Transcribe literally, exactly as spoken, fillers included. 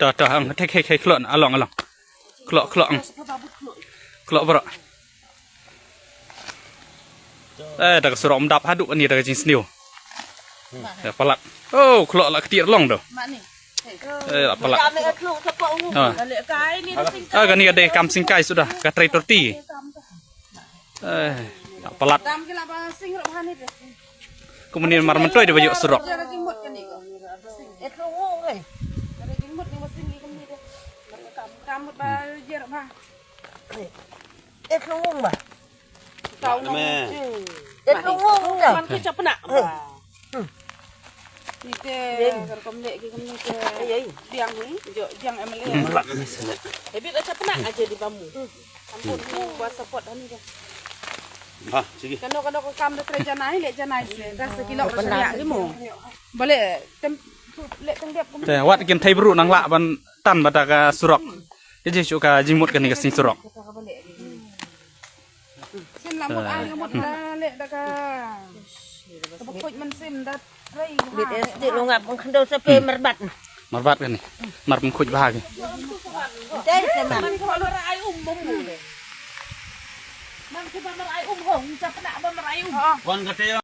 To, to, ang, thek, thek, thek, klok, along, along. Klok, klok, ang. Klok, bro. Eh, da ka surok ym dap haduh kane da ka jingsniew. Da palat. Oh, klok la ktiar long do. Eh, la palat. Ah. Ah, kane ka dei kam singkai suda, ka trei torti. Eh, da palat. Kumne mar myntoi da ba ïoh surok. Eh, tlung wung ba. Eh, tlung wung da. Man ka chapna. Ni te, kar kom le ki kom ni te. Ai, ai. Diang ni, jo, diang M L A. Habit la chapna aja di bamu. Ampun, ku ba support ani da. Ha, sige. Kano, kano ko kam da trei janai, le janai se. Da se kilo ko sania ni mo. Bale, tem, le tem dia. Te wat kin thei bru nang lah ban tan ba da ka surok. Ke ji shu ka jingmut kane ka sing surok. Sin la mut ai ka mut la le da ka. Ka ba khuid man sin da trei. Bit esti lo ngap khndol sa pe marbat. Marbat kane. Mar pun khuid bha ke. Dai sa mar. Man ko lo ra ai um bom le. Man ko ba mar ai um hong, sa pna ba mar ai um. Wan ka te.